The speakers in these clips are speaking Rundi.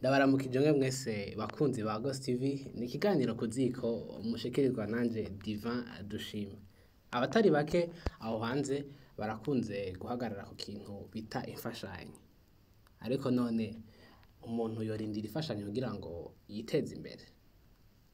Ndabaramukije mwe mwese bakunzi ba Ghost TV. Ni ikiganiro ku ziko mushikirizwa nanje Divin Dushime. Abatari bake aho hanze barakunze guhagarara ku kintu bita imfashanyo. Ariko none umuntu yorindira imfashanyo kugira ngo yiteze imbere?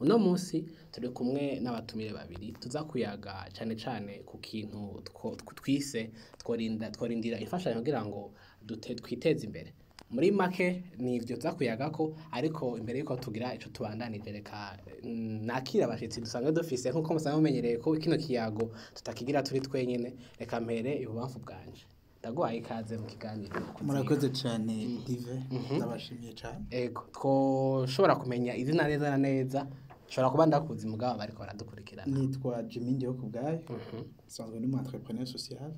Uno munsi turi kumwe n'abatumire babiri tuza kuyaga cane cane ku kintu twise tworindira imfashanyo kugira ngo twiteze imbere. Muri make ni ivyo tuza kuyagako, ariko imbere yuko tugira ico tubandanije, reka nakira abashitsi dusanzwe dufise. Nkuko musanzwe mumenyereye ko kino kiyago tutakigira turi twenyene, reka mpere ibubamfu bwanje. Ndaguhaye ikaze mu kiganiro ku ziko. Murakoze cyane Dive, ndabashimiye cyane. Ego, twoshobora kumenya izina neza na neza? Nshobora kuba ndakuzi, mugabo bariko baradukurikirana. Nitwa Jimmy Ndiho kubwayo, nsanzwe ndi umu entrepreneur social.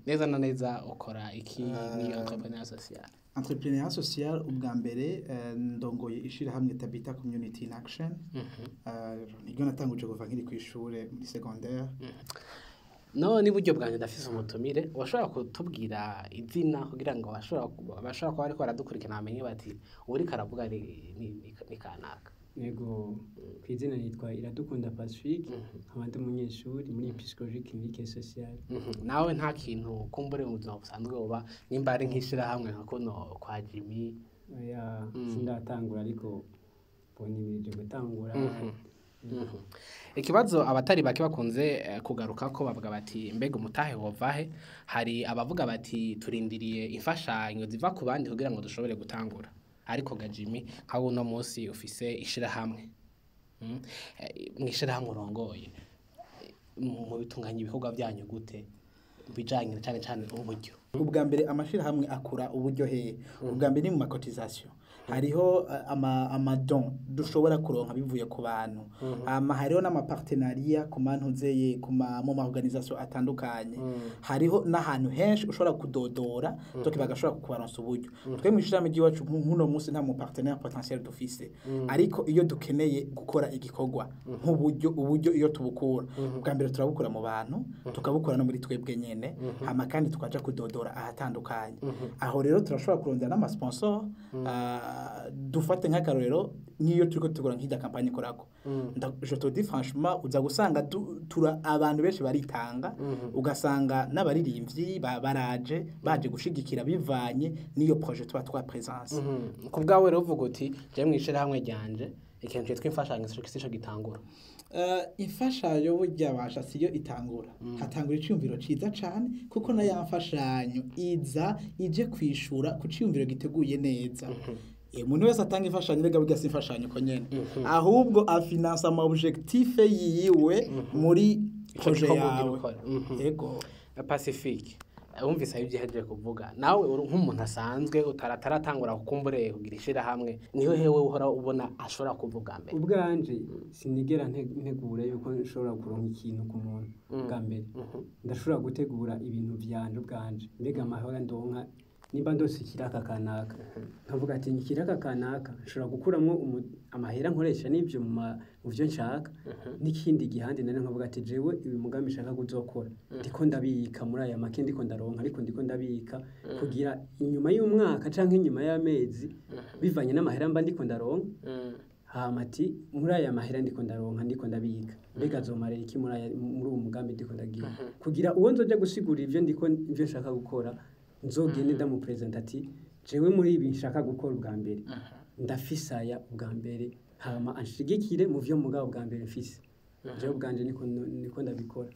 Neza na neza ukora iki ni entrepreneur social? Entrepreneur social, ubwa mbere ndongoye ishirahamwe Tabita Community in Action. Niryo natanguje kuva nkiri ku ishure muri secondaire. No n'iburyo bwanjye ndafise umutumire. Washobora kutubwira izina kugira ngo bashobora kuba bariko baradukurikirana bamenye bati uwuriko aravuga ni kanaka? Yego, ku izina nitwa Iradukunda Pacifique, nkaba ndi umunyeshuri muri psychologie clinique et sociale. Nawe nta kintu kumbure mu buzima busanzwe uba nimba ari nk'ishirahamwe nka kuno kwa Jimmy? Oya, sindatangura, ariko mbona gutangura. Ikibazo abatari bake bakunze kugaruka ko bavuga bati: mbega umutahe wovahe? Hari abavuga bati turindiriye imfashanyo ziva ku bandi kugira ngo dushobore gutangura. Ariko ga Jimmy, nka uno munsi ufise ishirahamwe, mw'ishirahamwe urongoye, mu bitunganya ibikorwa byanyu gute bijanye na cane cane uburyo? Ubwa mbere amashirahamwe akura uburyo hehe? Ubwa mbere ni mu ma cotisations. Hariho ama dons dushobora kuronka bivuye ku bantu, ama hariho n'ama partenariats ku mantuzeye ku ma mu ma organisation atandukanye. Hariho n'ahantu henshi ushobora kudodora, donc bagashobora kukubaronsa uburyo. Twe mu ishirahamwe ry'iwacu, nk'uno munsi nta mu partenaire potentiel dufise, ariko iyo dukeneye gukora igikorwa nk'uburyo, uburyo iyo tubukura, ubwa mbere turabukura mu bantu, tukabukura no muri twebwe nyene, hama kandi tukaja kudodora ahatandukanye. Aho rero turashobora kurondera n'ama sponsor. Dufate nk'akarorero nk'iyo turiko tugura nk'irya campagne ikorako. Je te dis franchement, uza gusanga tura abantu benshi baritanga, ugasanga n'abaririmbyi baraje baje gushigikira bivanye n'iyo projet tuba twa présence. Ku bwawe rero uvuga uti je mw'ishirahamwe ryanje ikintu citwa imfashanyo sico gitangura? Imfashanyo burya basha siyo itangura. Hatangura iciyumviro ciza cane, kuko na ya mfashanyo iza ije kwishura ku ciyumviro giteguye neza. Umuntu wese atanga imfashanyo rega burya si imfashanyo ko nyene, ahubwo afinansa ama objectif yiwe muri Ico projet gikorwa ugira yawe. ukora. Ego. Pacifique, wumvise aho ibyo kuvuga. Nawe uri nk'umuntu asanzwe utarataratangura kukumbure kugira ishirahamwe, niho hewe uhora ubona ashobora kuvuga mbere? Ubwanje sinigera ntegura yuko nshobora kuronka ikintu ku muntu. Bwa mbere ndashobora gutegura ibintu vyanje ubwanje. Mbega amahora ndonka, nimba ndose ikiraka kanaka, nkavuga ati ikiraka kanaka nshobora gukuramwo amahera nkoresha n'ivyo mu vyo nshaka, n'ikindi gihande nari nkavuga ati jewe uyu mugambi nshaka kuzokora ndiko ndabika muri aya make ndiko ndaronka, ariko ndiko ndabika kugira inyuma y'umwaka canke inyuma y'amezi, bivanye n'amahera mba ndiko ndaronka. Hama ati muri aya mahera ndiko ndaronka, ndiko ndabika, mbega azomarira iki muri uwo mugambi ndiko ndagira, kugira uwo nzoja gusigurira ivyo ndiko, ivyo nshaka gukora, nzogende ndamupresenta ati jewe muri ibi nshaka gukora, ubwa mbere ndafise aya ubwa mbere, hama anshigikire mu vyo mugabo bwa mbere mfise. Jewe ubwanje niko ndabikora.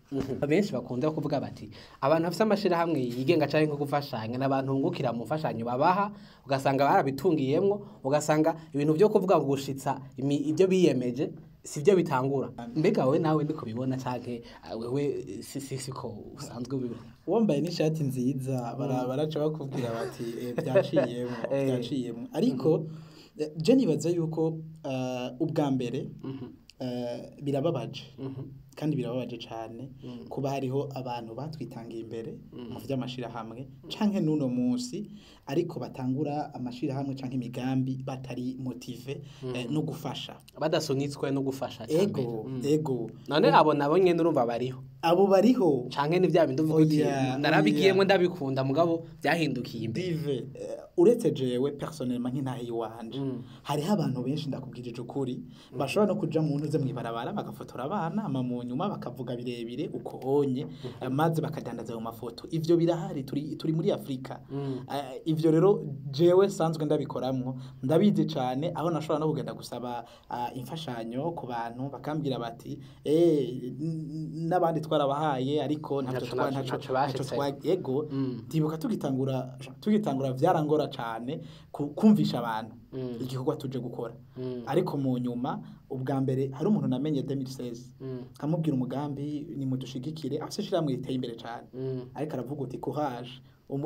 Benshi bakunda kuvuga bati abantu bafise amashirahamwe yigenga canke nko gufashanya n'abantu bungukira mu mfashanyo babaha, ugasanga barabitungiyemwo, ugasanga ibintu vyo kuvuga ngo gushitsa ibyo biyemeje sivyo bitangura. Mbega wowe nawe niko bibona, canke wewe siko usanzwe ubibona? Wambaye n'ishati nziza baraca bakubwira bati byaciyemo, byaciyemo. Ariko je nibaza yuko ubwa mbere birababaje, kandi birababaje cyane, kuba hariho abantu batwitangiye imbere mu vy'amashirahamwe canke n'uno munsi, ariko batangura amashirahamwe canke imigambi batari motivés no gufasha. Badasunitswe no gufasha ca Ego. mbere. Ego. None abo nabo nyene urumva bariho? Abo bariho. Canke ni vya bindi uvuga uti Oya, narabigiyemwo, oya. ndabikunda, mugabo byahindukiye imbere. Dive, uretse jewe personnellement nk'intahe iwanje, hariho abantu benshi, ndakubwirije ukuri, bashobora no kuja mu ntuze mw'ibarabara bagafotora abana, ama mu nyuma bakavuga birebire uko honye, maze bakadandaza ayo mafoto. Ivyo birahari, turi muri Afrika. Ivyo rero jewe sanzwe ndabikoramwo, ndabizi cane, aho nashobora no kugenda gusaba imfashanyo ku bantu bakambwira bati n'abandi twarabahaye ariko ntacyo Ntaco ntaco ntaco bashitse. Ego, ndibuka tugitangura vyarangora cane kumvisha abantu igikorwa tuje gukora, ariko mu nyuma, ubwa mbere hari umuntu namenye 2016, nkamubwira umugambi, nimudushigikire, afise ishirahamwe riteye imbere cane, ariko aravuga uti courage.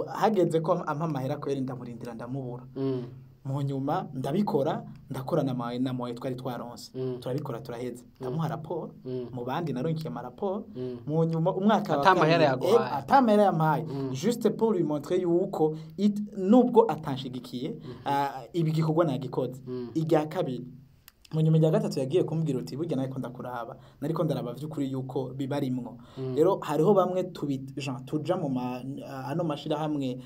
Hageze ko ampa amahera kweri, ndamurindira ndamubura. Mu nyuma ndabikora, ndakora na moye twari twaronse, turabikora turaheza, ndamuha raporo. Mu bandi naronkiye amaraporo. Mu nyuma umwaka wa Ata mahera kabiri, yaguhaye. Ata mahera yampaye, juste pour lui montrer yuko nubwo atanshigikiye, ibi gikorwa nagikoze. Irya kabiri, mu nyuma rya gatatu yagiye kumbwira uti burya nariko ndakuraba, nariko ndaraba vy'ukuri yuko bibarimwo. Rero hariho bamwe tubi Jean tuja mu ano mashirahamwe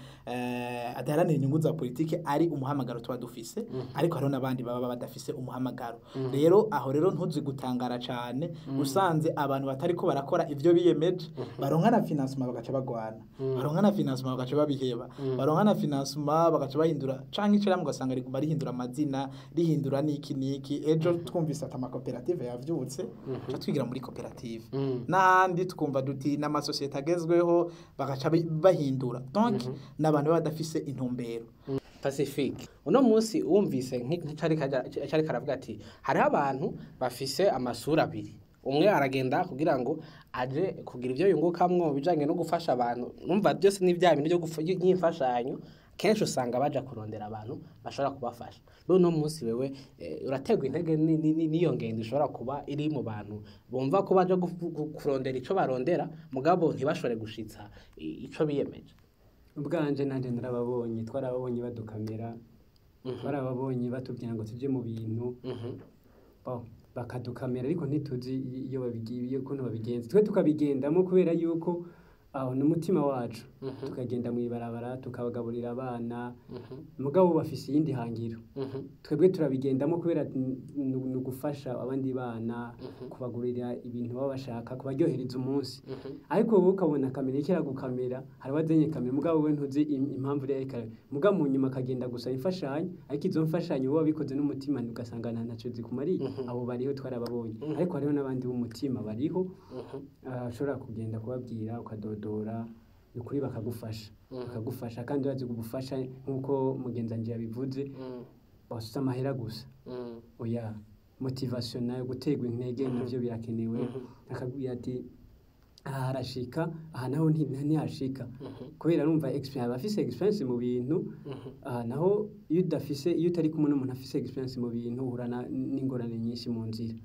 adaharanira inyungu za politike ari umuhamagaro tuba dufise, ariko hariho n'abandi baba badafise umuhamagaro. Rero aho rero ntuzi gutangara cane usanze abantu batariko barakora ivyo biyemeje, baronka na financement bagaca bagwana, baronka na financement bagaca babiheba, baronka na financement bagaca bahindura, canke ishirahamwe ugasanga riguma rihindura amazina, rihindura niki niki. Ejo twumvise ati amakoperative yavyutse, tuca twigira muri koperative, n'ahandi twumva duti n'amasosiyete agezweho, bagaca bahindura. Donc n'abantu baba badafise intumbero. Pacifique, uno munsi wumvise nk'icari karavuga ati hariho abantu bafise amasura abiri: umwe aragenda kugira ngo aje kugira ibyo yungukamwo bijanye no gufasha abantu, numva byose ni bya bintu byo y'imfashanyo, kenshi usanga baja kurondera abantu bashobora kubafasha. Rero uno munsi wewe uraterwa intege n'iyo ngendo ishobora kuba iri mu bantu bumva ko baja kurondera ico barondera, mugabo ntibashobore gushitsa ico biyemeje? Ubwanje nanje narababonye, twarababonye badukamera, twarababonye batubwira ngo tuje mu bintu. Bon, bakadukamera ariko ntituzi iyo babigiye, iyo ukuntu babigenza. Twe tukabigendamo kubera yuko aho ni umutima wacu, tukagenda mu ibarabara tukabagaburira abana, mugabo bafise iyindi hangiro. Twebwe turabigendamo kubera ni ugufasha abandi bana, kubagurira ibintu baba bashaka, kubaryohereza umunsi. Ariko wowe ukabona kamera iriko iragukamera, hari abazanye kamera, mugabo wowe ntuzi impamvu iri ariko mugabo mu nyuma akagenda gusaba imfashanyo, ariko izo mfashanyo wowe wabikoze n'umutima ugasanga nta ntaco zikumariye. Abo bariho, twarababonye, ariko hariho n'abandi b'umutima bariho, ushobora kugenda kubabwira ukadodora, ni ukuri bakagufasha, bakagufasha kandi urazi kugufasha nk'uko mugenzi wanje yabivuze, wasuze amahera gusa, oya, motivation nayo, guterwa intege navyo birakenewe. Akabwira ati aha harashika, aha naho ntihashika, kubera urumva experience, aba afise experience mu bintu. Aha naho iyo udafise, iyo utari kumwe n'umuntu afise experience mu bintu, uhura n'ingorane nyinshi mu nzira.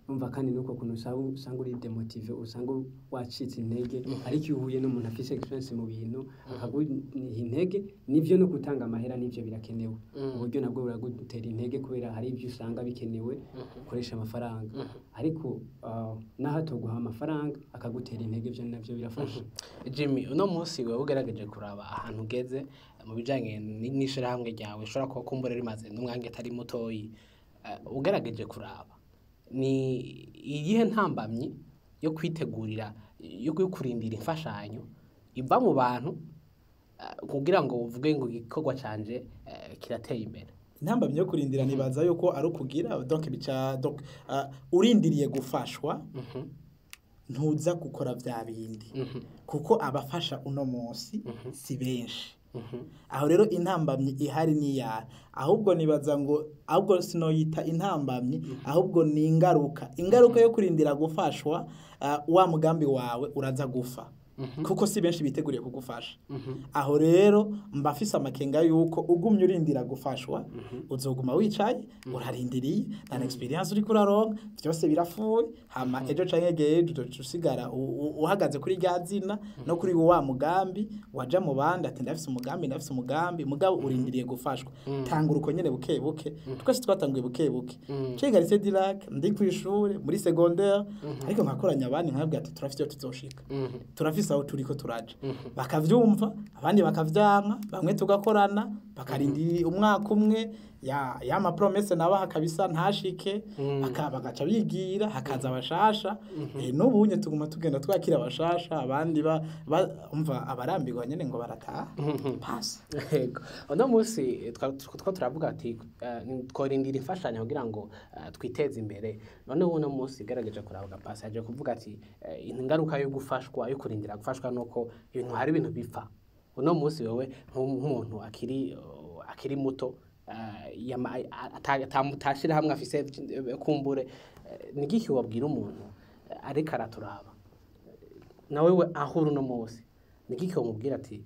Umva kandi nuko kuntu usanga uri démotivé, usanga wacitse intege. Ariko iyo uhuye n'umuntu afise experience mu bintu akaguha intege, nivyo no gutanga amahera nivyo birakenewe. Uburyo nabwo buragutera intege, kubera hari ibyo usanga bikenewe ukoresha amafaranga, ariko naho atoguha amafaranga akagutera intege, ivyo navyo birafasha. Jimmy, uno munsi wewe ugerageje kuraba ahantu ugeze mu bijanye n'ishirahamwe ryawe, ushobora kuba kumbura rimaze n'umwanya atari mutoyi, ugerageje kuraba ni iyihe ntambamyi yo kwitegurira, yo kurindira imfashanyo iva mu bantu, kugira ngo uvuge ngo igikorwa canje kirateye imbere? Intambamyi yo kurindira, nibaza yuko ari ukugira, donc bica, donc urindiriye gufashwa, ntuza gukora vya bindi, kuko abafasha uno munsi si benshi. Aho rero intambamyi ihari niya, ahubwo nibaza ngo ahubwo sinoyita intambamyi, ahubwo ni ingaruka yo kurindira gufashwa, wa mugambi wawe uraza gufa. Kuko si benshi biteguriye kugufasha. Aho rero mba mfise amakenga yuko ugumye urindira gufashwa, uzoguma wicaye urarindiriye, nta experience uriko uraronka, vyose birafuye. Hama ejo canke ejo uzoca usigara uhagaze kuri rya zina no kuri wa mugambi waja mu bandi, ati ndafise umugambi, ndafise umugambi, mugabo urindiriye gufashwa. Tangura uko nyene buke buke. Twese twatanguye buke buke. Ciga lycée du Lac, ndi kw'ishure muri secondaire, ariko nkakoranya abandi nkabwira ati turafise iyo tuzoshika, turafise aho turiko turaja. Bakavyumva, abandi bakavyanka, bamwe tugakorana bakarindira umwaka umwe, ya ma promesses nabaha kabisa ntashike, bagaca bigira, hakaza abashasha. N'ubu unye tuguma tugenda twakira abashasha, abandi umva abarambirwa nyene ngo barataha pass. Yego. Uno munsi twa turavuga ati tworindira imfashanyo kugira ngo twiteze imbere. None uno munsi gerageje kuraba pasi yaje kuvuga ati ingaruka yo gufashwa, yo kurindira gufashwa, nuko ibintu, hari ibintu bipfa. Uno munsi wewe nk'umuntu akiri muto, atashira hamwe afise kumbure, ni igiki wabwira umuntu ariko araturaba nawe we ahura uno munsi, ni igiki wamubwira ati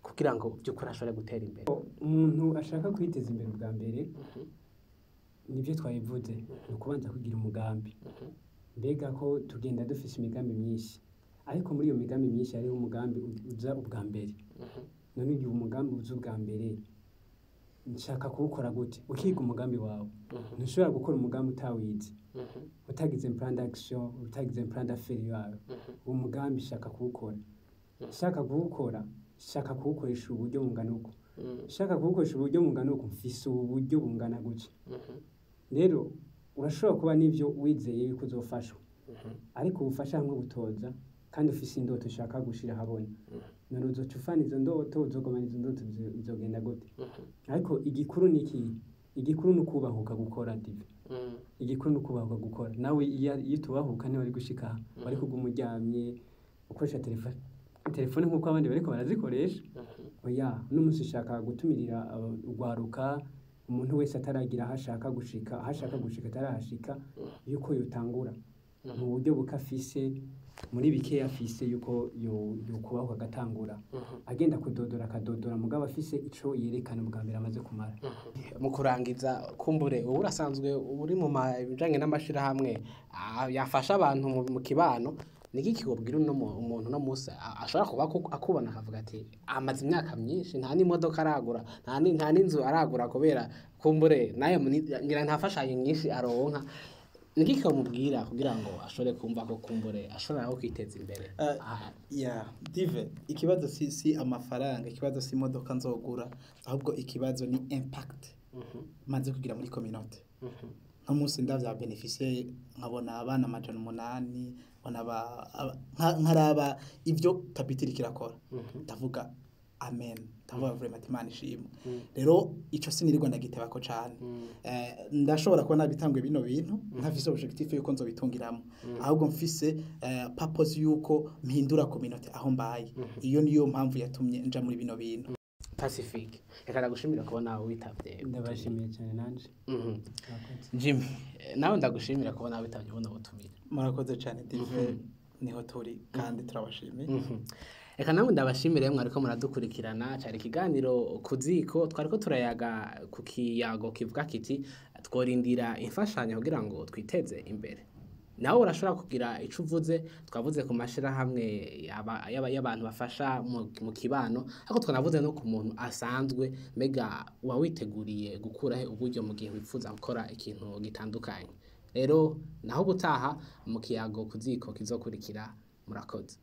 kugira ngo by'ukuri ashobore gutera imbere? Umuntu ashaka kwiteza imbere, ubwa mbere nibyo twabivuze, ni ukubanza kugira umugambi. Mbega ko tugenda dufise imigambi myinshi, ariko muri iyo migambi myinshi hariho umugambi uza ubwa mbere. None igihe umugambi uza ubwa mbere, nshaka kuwukora gute? Ukiga umugambi wawe. Ntushobora gukora umugambi utawize, utagize plan d'action, utagize plan d'affaires yawe. Uwo mugambi shaka kuwukora, shaka kuwukora, shaka kuwukoresha uburyo bungana uko, shaka kuwukoresha uburyo bungana uko, mfise ubu buryo bungana gutya. Rero urashobora kuba n'ivyo wizeye yuko uzofashwa, ariko ubufasha hamwe butoza kandi ufise indoto ushaka gushira ahabona. None uzoca ufana izo ndoto, uzogumana izo ndoto, bizogenda gute? Ariko igikuru ni iki? Igikuru ni ukubahuka gukora, dive. Igikuru ni ukubahuka gukora. Nawe iyo utubahuka ntiwari gushika aha, wari kuguma uryamye ukoresha telefone nk'uko abandi bariko barazikoresha. Oya, uno munsi ushaka gutumirira urwaruka, umuntu wese ataragira aho ashaka gushika, aho ashaka gushika atarahashika, yuko yotangura mu buryo buke afise, muri bike afise, yuko yokubahuka agatangura, agenda kudodora, akadodora, mugabo afise ico yerekana ubwa mbere amaze kumara. Mu kurangiza, kumbure ubu urasanzwe uri mu bijanye n'amashirahamwe yafasha abantu mu kibano, ni iki wobwira uno umuntu uno munsi ashobora kuba akubona akavuga ati amaze imyaka myinshi nta n'imodoka aragura, nta n'inzu aragura, kubera kumbure nayo ngira nta mfashanyo nyinshi aronka? Ni iki womubwira kugira ngo ashobore kumva ko kumbure ashobora nawe kwiteza imbere? Ya dive, ikibazo si amafaranga, ikibazo si imodoka nzogura, ahubwo ikibazo ni impact maze kugira muri communauté. Nk'umunsi ndavya bénéficiaires, nkabona abana 800, nkabona nkaraba ivyo Tabita iriko irakora, ndavuga amen, ndavuga vraiment ati Imana ishimwe. Rero ico sinirirwa ndagitebako cane. Ndashobora kuba nabitanguye bino bintu ntafise objectif yuko nzobitungiramo, ahubwo mfise purpose yuko mpindura communauté aho mbaye. Iyo niyo mpamvu yatumye nja muri bino bintu. Pacifique, reka ndagushimira kubona witavye. Ndabashimiye cyane nanje. Murakoze. Jimmy, nawe ndagushimira kubona witavye buno butumire. Murakoze cyane dive, niho turi kandi turabashimiye. Reka namwe ndabashimire mwariko muradukurikirana. Cari ikiganiro ku ziko, twariko turayaga ku kiyago kivuga kiti tworindira imfashanyo kugira ngo twiteze imbere. Nawe urashobora kugira ico uvuze. Twavuze ku mashirahamwe y'abantu bafasha mu kibano, ariko twanavuze no ku muntu asanzwe. Mbega uba witeguriye gukurahe uburyo mu gihe wifuza gukora ikintu gitandukanye? Rero naho ubutaha mu kiyago ku ziko kizokurikira. Murakoze.